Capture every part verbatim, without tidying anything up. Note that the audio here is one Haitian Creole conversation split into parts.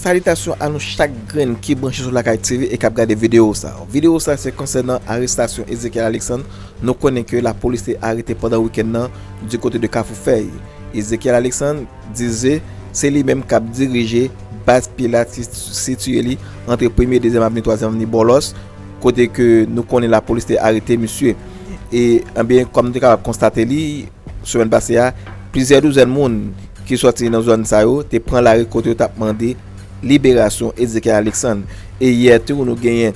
Salitasyon a nou chak grenn ki branche sou Lakay T V e k ap gade videyo sa. Videyo sa se konsènan arestasyon Ezekiel Alexandre. Nou konnen ke lapolis te arete pandan wikenn nan di kote de Kafou Fèy. Ezekiel Alexandre, di se, se li menm k ap dirije baz Pilat ki sitiye li antre Premye, Dezyèm Avni, Twazyèm Avni, Bòlòs, kote ke nou konnen lapolis te arete misye. E, ebyen, kòm nou te kapab konstate li, semèn pase a, plizyè douzèn moun ki sòti nan zòn sa yo te pran lari kote yo t ap mande liberasyon Ezekiel Alexandre. E yè tou, nou genyen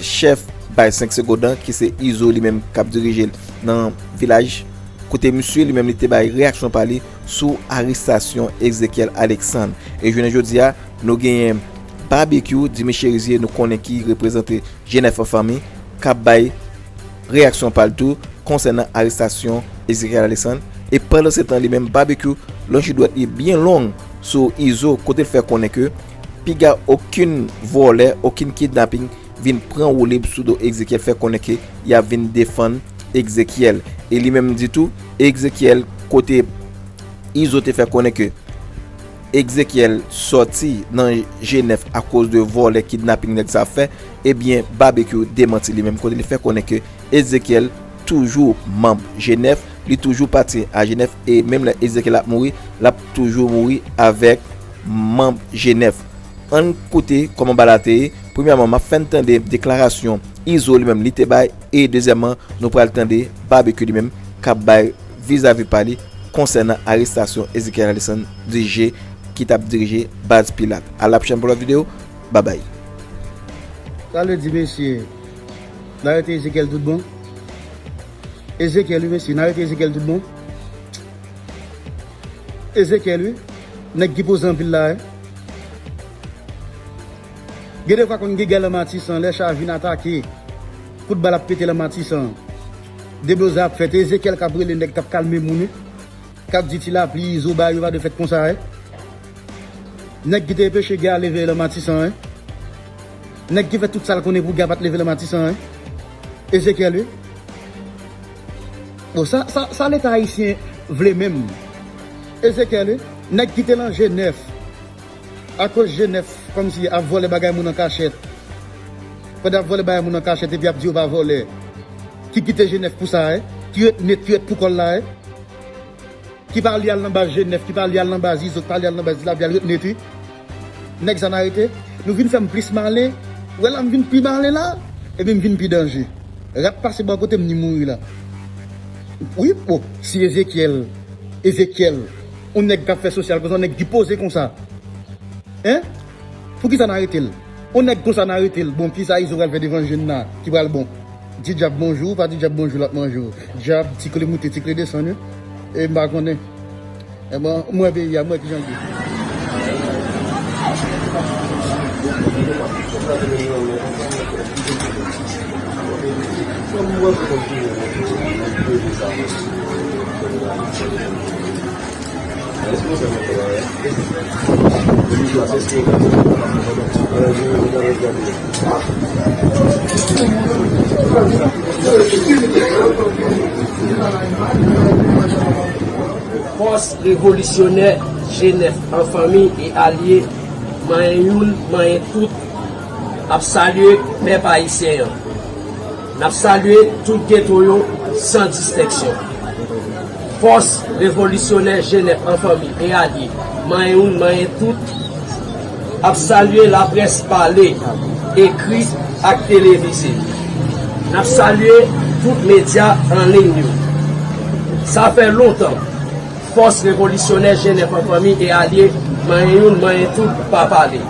chèf baz Senk Segondan, ki se Izo li menm k ap dirije l nan vilaj, kote misye li menm li te bay reyaksyon pa li sou arestasyon Ezekiel Alexandre. E jounen jodi a, nou genyen Babekyou, Dimy Cherizier, nou konnen ki reprezante G nèf an fanmi, k ap bay reyaksyon pa l tou konsènan arestasyon Ezekiel Alexandre. E pandansetan, li menm, Babekyou lonje dwèt li byen long sou Izo, kote l fè konnen ke piga okenn vòlè, okenn kidnaping vin pran woulib sou do Ezekiel, fè konnen ke y ap vin defann Ezekiel. E li menm di tou, Ezekiel, kote Izo te fè konnen ke Ezekiel sòti nan G nèf akoz de vòlè, kidnaping nèg sa ap fè, ebyen, Babekyou demanti li menm, kote li fè konnen ke Ezekiel toujou manm G nèf, li toujou patisipe a G nèf, e menm lè Ezekiel ap mouri, l ap toujou mouri avèk manm G nèf. Ann koute kòman bagay la te ye. Premyèman, m ap fè n tande deklarasyon Izo li menm li te bay, e dezyèmman, nou pral tande Babekyou li menm k ap bay vizavi pa li konsènan arestasyon Ezekiel Alexandre, D J ki t ap dirije baz Pilat. A la pwochèn pou lòt videyo. Babay. Sa vle di, mesye, n arete Ezekiel tout bon? Ezekiel, wi, mesye, n arete Ezekiel tout bon? Ezekiel, wi. Nèg ki poze anpil la, wi. Gen de fwa konn gen gè lan Matisan, lè cha vin atake, kout bal ap pete lan Matisan. Deblozay ap fèt, e Ezekiel k ap rele nèg k ap kalme moun, wi. K ap di Ti Lapli, Izo, bagay yo pa dwe fèt konsa, wi. Nèg ki te enpeche gè a leve lan Matisan, wi. Nèg ki fè tout sa l konnen pou gè a pa t leve lan Matisan, wi. Ezekiel, wi. Bon, sa, sa, sa Leta ayisyen vle menm? Ezekiel, wi. Nèg ki te lan G nèf, akoz G nèf kòmsi ap vòlè bagay moun an kachèt. Pandan ap vòlè bagay moun an kachèt epi ap di yo pa vòlè. Ki kite G nèf pou sa, wi. Ki ret nèt, ki ret pou kò l la, wi. Ki pa li al nan baz G nèf, ki pa li al nan baz Izo, ki pa li al nan baz Ti Lapli, al ret nèt, wi. Nèg sa n arete. Nou vin fè m plis malen. Ou wè la m vin pi malen la, epi m vin pi danje. Rat pase bò kote m, ni mouri la. Wi, o, si Ezekiel, Ezekiel, yon nèg k ap fè sosyal konsa, yon nèg ki poze konsa. Hein? Poukisa n arete l? Yon nèg konsa n arete l. Bon, kisa Izo pral fè devan jenn la ki pral bon? Di dyab bonjou, pa di dyab bonjou, l ap manje w. Dyab, ti kle moute, ti kle desann, wi. E m pa konnen. E bon, m wè peyi a, m wè kijan l ye. Fòs revolisyonè G nèf an fanmi e alye, manyen youn, manyen tout, ap salye pèp ayisyen an. N ap salye tout geto yo san distenksyon. Fòs revolisyonè G nèf an fanmi e alye, manyen youn, manyen tout, ap salye laprès pale, ekri ak televize. N ap salye tout medya an liy yo. Sa fè lontan Fòs revolisyonè G nèf an fanmi e alye, manyen youn, manyen tout, pa pale.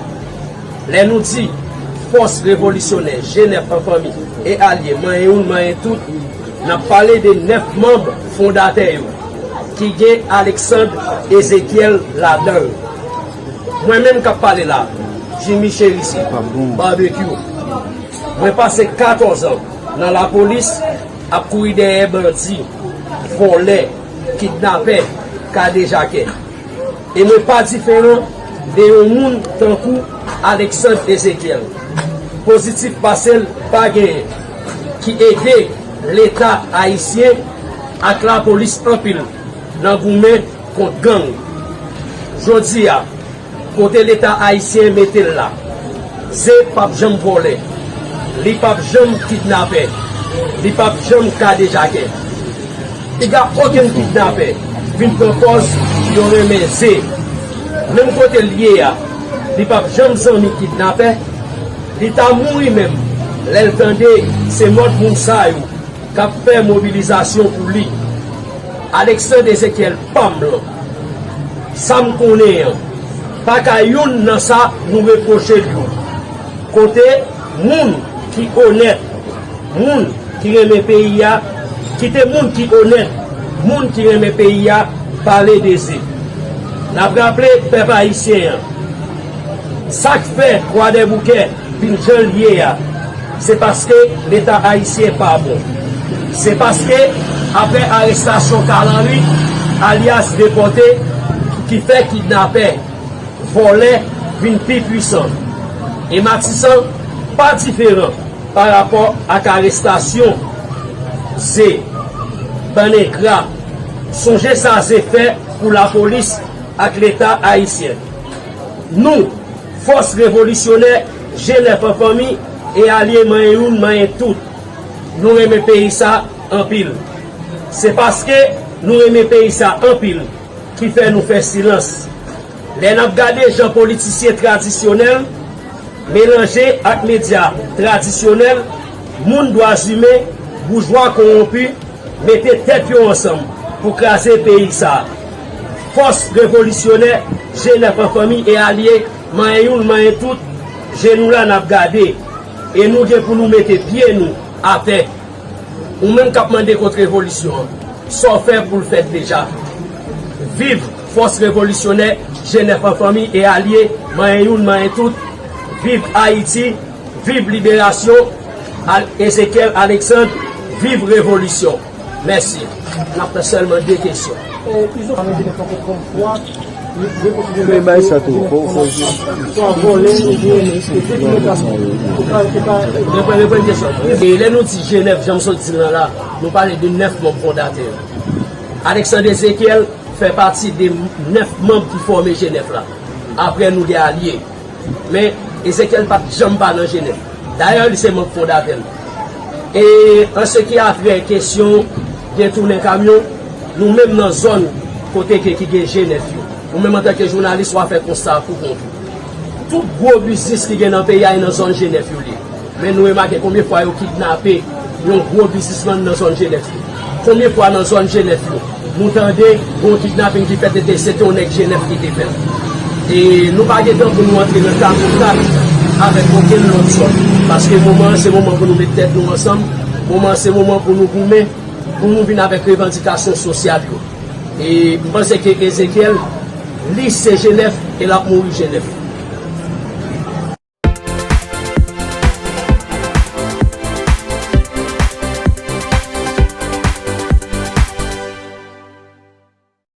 Lè nou di Fòs revolisyonè G nèf an fanmi e alye, manyen youn, manyen tout, n ap pale de nèf manm fondatè yo, ki gen Alexandre Ezekiel ladan yo. Mwen menm k ap pale la, Jimmy Cherizier, Babekyou. Mwen pase katòz an nan lapolis ap kouri dèyè bandi, vòlè, kidnapè, kadejakè. E mwen pa diferan de yon moun tankou Alexandre Ezekiel. Pozitif pase l pa genyen, ki ede Leta ayisyen ak lapolis anpil nan goumen kont gang. Jodi a, Kote Leta ayisyen mete l la, Ze p ap janm vòlè, li p ap janm kidnapè, li p ap janm kadejakè. Piga okenn kidnapè vin pran pòz yo renmen Ze. Menm kote l ye a, li p ap janm zanmi kidnapè, li ta mouri menm lè l tande se mòd moun sa yo k ap fè mobilizasyon pou li. Alexandre Ezekiel pa m lan, sa m konnen an, pa ka youn nan sa nou repwoche l yo. Kote moun ki onèt, moun ki renmen peyi a, kite moun ki onèt, moun ki renmen peyi a pale de Ze. N ap raple pèp ayisyen an, sa k fè Kwadèboukè vin jan l ye a, se paske Leta ayisyen pa bon. Se paske, apre arestasyon Carl Henry, alyas Depòte, ki fè kidnapè, vòlè vin pi pwisan. E Matisan pa diferan pa rapò ak arestasyon Ze, bann engra. Sonje sa Ze fè pou lapolis ak Leta ayisyen. Nou, fòs revolisyonè G nèf an fanmi e alye manyen youn, manyen tout, nou renmen peyi sa anpil. Se paske nou renmen peyi sa anpil ki fè nou fè silans. Lè n ap gade jan politisyen tradisyonèl melanje ak medya tradisyonèl, moun dwa zimen, boujwa kowonpi, mete tèt yo ansanm pou kraze peyi sa a. Fòs revolisyonè G nèf an fanmi e alye, manyen youn, manyen tout, je nou la n ap gade. E nou gen pou nou mete pye nou atè. Ou menm k ap mande kont revolisyon an, sa w fè pou l fèt deja. Viv fòs revolisyonè G nèf an fanmi e alye, manyen youn, manyen tout. Viv Ayiti, viv liberasyon, Al-, Ezekiel Alexandre, viv revolisyon. Mèsi. N ap fè sèlman de kesyon. Men bay sa tou, fò, fò. Reprann kesyon. E lè nou di G nèf, jan m sot di l lan la, nou pale de nèf manm fondatè yo. Alexandre Ezekiel fè pati de nèf manm ki fòme G nèf la. Apre nou gen alye. Men, Ezekiel pa t janm pa nan G nèf. Dayè, li se manm fondatè l. E an se ki a trè kesyon gen tounen kamyon, nou menm nan zòn kote ke ki gen G nèf yo. Ou menm antanke jounalis, w a fè konsta a pou kont ou. Tout gwo biznis ki gen nan peyi a, e nan zòn G nèf yo li ye. Men nou remake konbyen fwa yo kidnape yon gwo biznismann nan zòn G nèf yo? Konbyen fwa nan zòn G nèf yo nou tande yon kidnaping ki fèt, e te, se te yon nèg G nèf ki te fè l? E nou pa gen tan pou nou antre nan kamouflaj avèk okenn lòt zòn. Paske moman an, se moman pou nou met tèt nou ansanm. Moman an, se moman pou nou goumen, pou nou vin avèk revandikasyon sosyal yo. E m panse ke Ezekiel, li se G nèf e l ap mouri G nèf.